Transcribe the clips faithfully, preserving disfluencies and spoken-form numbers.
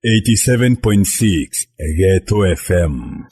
Eighty-seven point six Geto F M.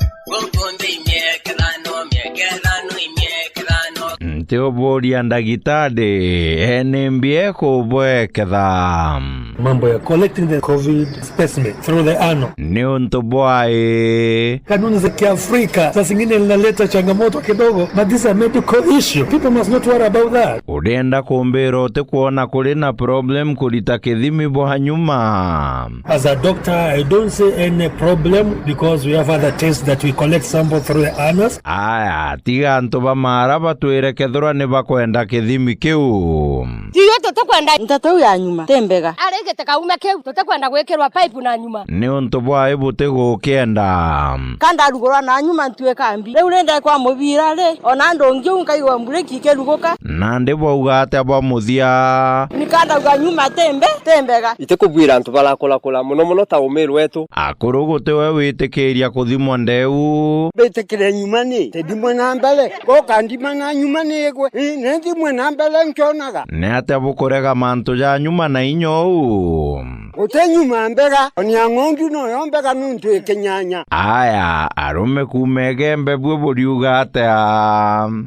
Nti uburia ndagitari, eni mbie kubweketha? Mambo ya collecting the covid specimen through the anal. Ni untu bwai? Kanuni za Kiafrika saa zingine linaleta changamoto kidogo, but this is a medical issue. People must not worry about that. Urienda kumbira utikwona kuri na problem kurita kithimi bwa nyuma? As a doctor, I don't see any problem because we have other tests that we collect sample through the anus. Aya, tiga antu ba mara batwire kethirwa ni bakwenda kithimi kiu. Tiyo tutikwenda nteto iu ya nyuma, ti mbega. Ari giti kaume kiu, tutikwenda gwikirwa pipe na nyuma. Ni untu bwai butigukienda? Ka ndarugurwa na nyuma ntuika mbi. Riu ri ndekwa mubira ri, ona ndungi u nkaigua mburiki ikiruguka. Nandi bwauga atia bwa muthia? Ni ka ndauga nyuma ti mbe-, ti mbega. Itikubwira antu barakurakura mono mono ta umiru wetu. Akuru gutiwe witikiria kuthimwa ndeu. Bitikire nyuma ni, tithimwe na mbere. Goka ndima na nyuma ni igwe. Ii, ni nthimwe na mbere nkionaga. Ni atia bukurega mantu ja nyuma na inya uu? Guti nyuma mbega, oni ya ng'ondu noyo mbega nuntu ikinyanya. Aya, arume kuuma Igembe bwe buriuga atia?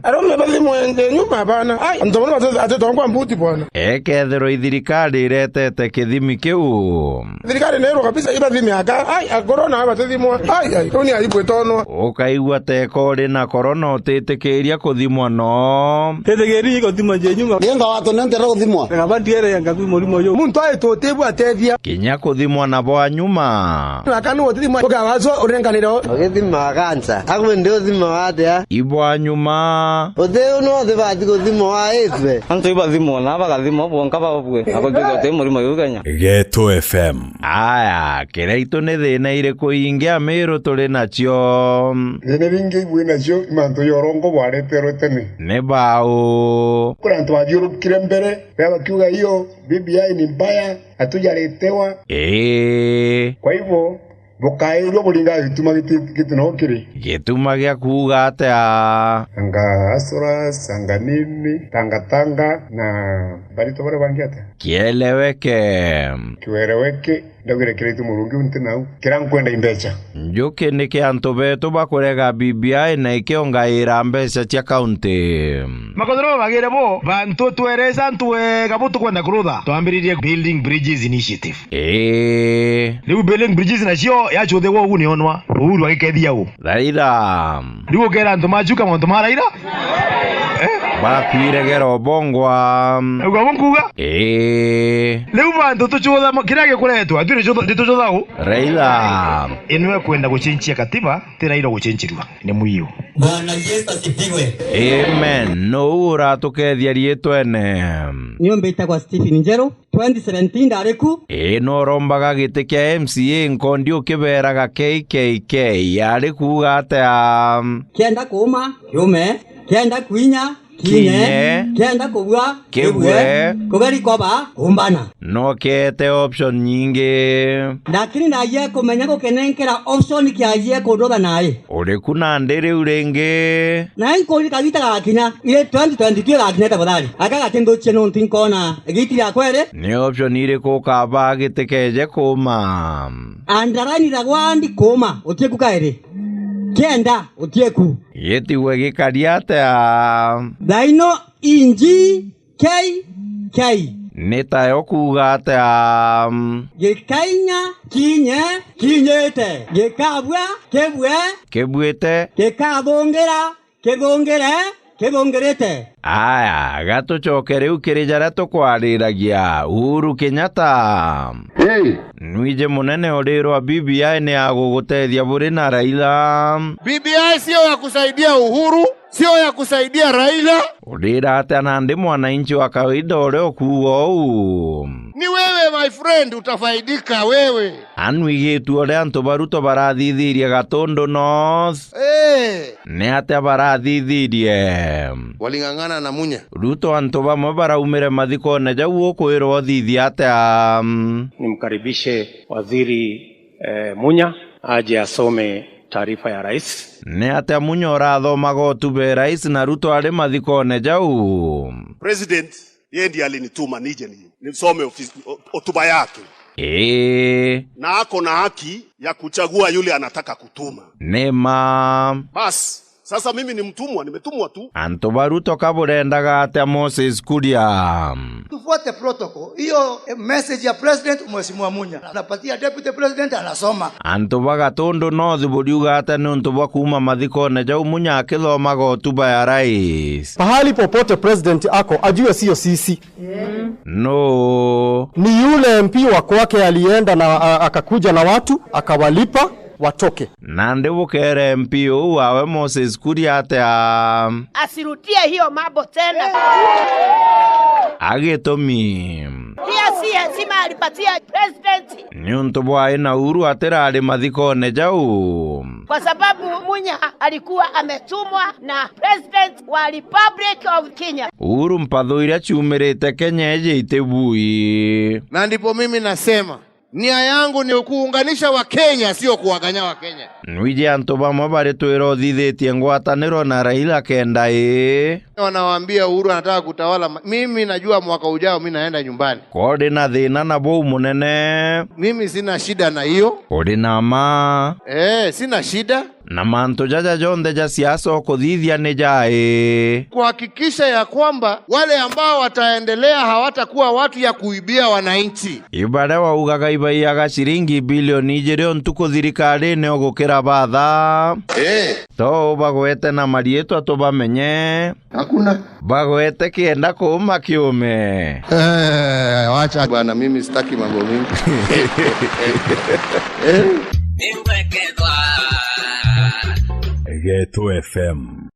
Arume bathimwe nje nyuma bana. Ai, antu bana batu-, atitongwa mbuti bwana. Ekethirwa ithirikari iretete kithimi kiu. Thirikari nero kabisa ibathime aka. Ai, akorona batithimwa. Ai, ai, riu ni aibu itonwa. Ukaigua teka uri na korona utitikiria kuthimwa no. Tetegeri kuthimwa nje nyuma. Nienda watu nentera kuthimwa. Ngaba ndiere ngaku murimo uyu. Muntu aitutibwa atethia. Kinya kuthimwa na bwa nyuma. Akanu utithimwa ukawazo urenganire. Ugithima kansa. Agwe ndi uthima watia? Ibwa nyuma. Uthi uno uthi bati kuthimwa waitwe. Antu ibathimwa na bagathimwa bonka babwe. Akojuka uti murimo uyu Kenya. Geto F M. Aya, kiraitu ni thina iriku ingi Amiru turi nacio? Thina bingi ibwi nacio i mantu ya urongo bwareterwe tene. Ni bau? Kuri antu bathiurukire mbere, riria bakiuga, "Hiyo B B I ni mbaya, hatujaretewa." Ii. Kwa hivyo, bukairua buringa gituma giti, giti no kiri. Gituma gia kuuga atia? Anga Asoras, anga nini, tangatanga, na barito baria bangi atia? Kieleweke. Kieleweke. Ndaugire kiraitu murungi unti nau. Kira nkwenda imbecha. Njuki ni kia antu betu bakurega B B I na ikiongaira mbecha cia kaunti. Makothoro bagire bo, bantu tweresa antu wega bu tukwenda kurutha. Twambiririe Building Bridges Initiative. Ii. Riu Building Bridges nacio yachuthigwa ugu nionwa. Uhuru agikethia u. Raila. Riu ukera antu machuka mantu ma Raila? Eh? Bakwire gero bongwa. Uga bo nkuga? Ii. Riu bantu tuchutha ma-, kiria gikuretwa, atwire chutha, tuchutha u? Raila. Inwe kwenda guchenchia katiba, ti Raila guchenchirua, ni mwiyo. Bwana Yesu asifiwe. Amen. No uratukethia riitwene? Niyo mbitagwa Stephen Njeru. Twenty seventeen ndari ku. Ii, norombaga giti kia M C A nkondi ukiberaga K K K, ari kuuga atia? Kienda kuuma, kiume, kienda kwinya, kinye, kinye, kienda kubua, kibue, kibue, kugeri koba, kumbana. Nokete option nyingi. Lakini ndagie kumenya gukinenkera option kiagie kundutha nai. Uriku nandi riu ringi? Na inkuri kagita gakinya, iri twenty twenty-two igakinya tafadhali. Aka gakinduchie nontu inkona giti riakwa iri. Ni option iriku ukaba gitikeje kuuma? Underline the word kuuma, utieku kairi. Kienda, utieku. Gitigwe gikari atia? Thaino inji K K. Ni tayo kuuga atia? Gikainya, kinye, kinyite. Gikabua, kibue. Kibuite. Gikathungira, kithungire, kithungirite. Aya, gatucoke riu kiri jaria tukwariragia. Uhuru Kenyatta. Hey! Nwiji munene urirwa B B I ni ya gugutethia buri na Raila. B B I sio ya kusaidia Uhuru, sio ya kusaidia Raila. Urira atia nandi mwananchi wa kawaida uria ukuuga uu? Ni wewe, my friend, utafaidika wewe. Anwigitu uria antu ba Ruto barathithirie Gatundu North. Eh. Ni atia barathithirie? Waling'ang'ana na Munya. Ruto antu bamwe baraumire mathikone jau ukwirwa uthithia atia? Nimkaribishe Waziri, eh, Munya aje asome taarifa ya rais. Ni atia Munya urathomaga utuba e rais na Ruto ari mathikone jau? President, yeye ndiye alinituma nije ni-, nisome ofisi, o-, hotuba yake. Ii. Na ako na haki ya kuchagua yule anataka kutuma. Ni ma. Basi, sasa mimi ni mtumwa, nimetumwa tu. Antu ba Ruto ka burendaga atia Moses Kuria? Tufuate protocol. Hiyo, eh, message ya president, Mheshimiwa Munya anapatia deputy president, anasoma. Antu ba Gatundu North buriuga atia niuntu bwa kuuma mathikone jau Munya akithomaga hotuba ya rais? Pahali popote president ako, ajue sio sisi. No. Ni yule M P wa kwake alienda na, a-, akakuja na watu, akawalipa, watoke. Nandi bukere M P uu wawe Moses Kuria atia? Asirudie hiyo mambo tena. Agitumi. Hiyo si heshima alipatia president. Niuntu bwa ina Uhuru atirari mathikone jau. Kwa sababu Munya alikuwa ametumwa na president wa Republic of Kenya. Uhuru mpathu iria ciumirite Kenya iji itibui. Na ndipo mimi nasema, nia yangu ni kuunganisha Wakenya, sio kuwaganya Wakenya. Nwiji antu bamwe baritwira uthithitie ngwataniro na Raila kenda ii. Wanawaambia Uhuru anataka kutawala. Ma-, mimi najua mwaka ujao mimi naenda nyumbani. Kori na thina na buu munene. Mimi sina shida na hiyo. Uri na ma. Eh, sina shida. Na mantu jaja jonthe ja siasa ukuthithia ni jai? Kuhakikisha ya kwamba wale ambao wataendelea hawatakuwa watu ya kuibia wananchi. Ibaria waugaga ibaiaga ciringi bilioni ijiri o ntuku thirikarine ugukira batha. Eh. To bagwete na mariitwa tubamenye. Hakuna. Bagwete kienda kuuma kiume. Eh, wacha bwana, mimi sitaki mambo mingi. Eh. Geto F M.